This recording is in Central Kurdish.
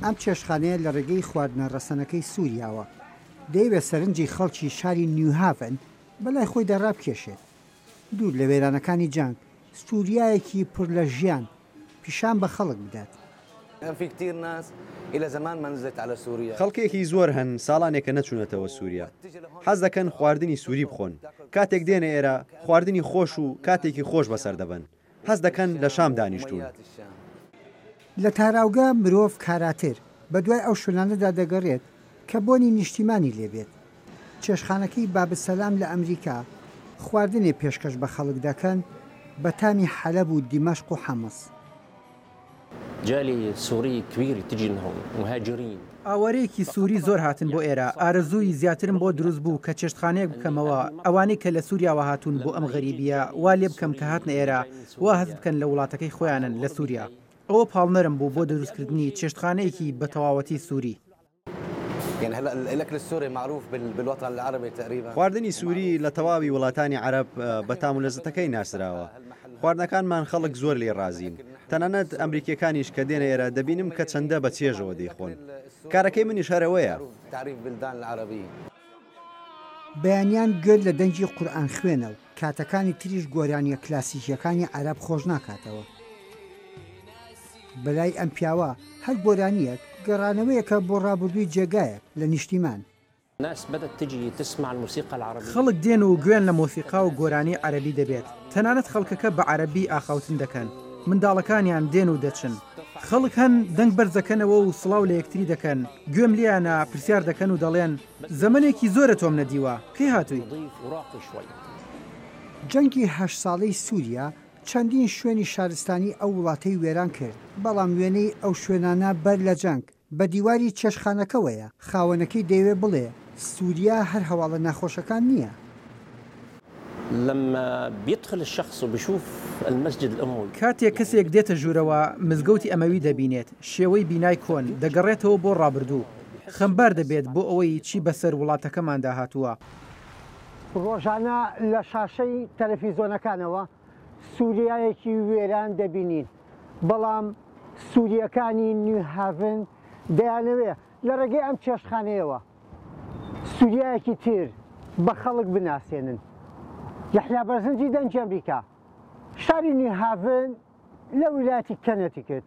ئەم چێشتخانەیە لە ڕێگەی خواردنە ڕەسەنەکەی سووریاوە، دەیەوێت سەرنجی خەڵکی شاری نیوهاڤن بەلای خۆیدا ڕابکێشێت. دوور لە وێرانەکانی جەنگ، سووریایەکی پڕ لە ژیان پیشان بە خەڵک بدات. خەڵکێکی زۆر هەن ساڵانێکە نەچوونەتەوە سووریا، حەز دەکەن خواردنی سووری بخۆن، کاتێک دێنە ئێرە خواردنی خۆش و کاتێکی خۆش بەسەر دەبەن، هەست دەکەن لە شام دانیشتوون. لە تاراوگە مرۆڤ کاراتر بەدوای ئەو شوێنانەدا دەگەڕێت کە بۆنی نیشتیمانی لێ بێت. چێشتخانەکەی بابسەلام لە ئەمریکا خواردنێ پێشکەش بە خەڵک دەکەن بە تامی حەلەب و دیمەشق و حەمس. ئاوارەیەکی سوری زۆر هاتن بۆ ئێرە، ئارەزووی زیاترم بۆ دروست بوو کە چێشتخانەیەک بکەمەوە، ئەوانەی کە لە سوریاوە هاتوون بۆ ئەم غەریبییە وا لێبکەم کە هاتنە ئێرە وا هەست بکەن لە وڵاتەکەی خۆیانن لە سوریا. ئەوە پاڵنەرم بوو بۆ دروستکردنی چێشتخانەیەکی بە تەواوەتی سوری. خواردنی سوری لە تەواوی وڵاتانی عەرەب بە تام و لەزەتەکەی ناسراوە. خواردنەکانمان خەڵک زۆر لێی ڕازین. تەنانەت ئەمریکییەکانیش کە دێنە ئێرە دەبینم کە چەندە بە چێژەوە دەیخۆن. کارەکەی منیش هەر ئەوەیە. بەیانیان گوێت لە دەنگی قورئان خوێنە و کاتەکانی تریش گۆرانیە کلاسیکیەکانی عەرەب خۆش ناکاتەوە. بەلای ئەم پیاوە هەر گۆرانیەک گەڕانەوەیەکە بۆ ڕابوردووی جێگایەک لە نیشتیمان. خەڵک دێن و گوێیان لە مۆسیقا و گۆرانی عەرەبی دەبێت، تەنانەت خەڵکەکە بە عەرەبی ئاخاوتن دەکەن، منداڵەکانیان دێن و دەچن. خەڵک هەن دەنگ بەرزدەکەنەوە و سڵاو لە یەکتری دەکەن، گوێم لێیانە پرسیار دەکەن و دەڵێن، زەمەنێکی زۆرە تۆم نەدیوە، کەی هاتووی؟ جەنگی هەشت ساڵەی سووریا چەندین شوێنی شارستانی ئەو وڵاتەی وێران کرد، بەڵام وێنەی ئەو شوێنانە بەر لە جەنگ بە دیواری چێشتخانەکەوەیە، خاوەنەکەی دەیەوێت بڵێ سووریا هەر هەواڵە ناخۆشەکان نییە. کاتێک کەسێک دێتە ژوورەوە مزگەوتی ئەمەوی دەبینێت، شێوەی بینای کۆن، دەگەڕێتەوە بۆ ڕابردوو، خەمبار دەبێت بۆ ئەوەی چی بەسەر وڵاتەکەماندا هاتووە. ڕۆژانە لە شاشەی تەلەفیزۆنەکانەوە سوریایەکی وێران دەبینین، بەڵام سورییەکانی نیو هاڤن دەیانەوێت لە ڕێگەی ئەم چێشتخانەیەوە سوریایەکی تر بە خەڵک بناسێنن. یەحیا بەرزنجی دەنگی ئەمریکا، شاری نیو هاڤن لە ویلایەتی کەنەتیکت.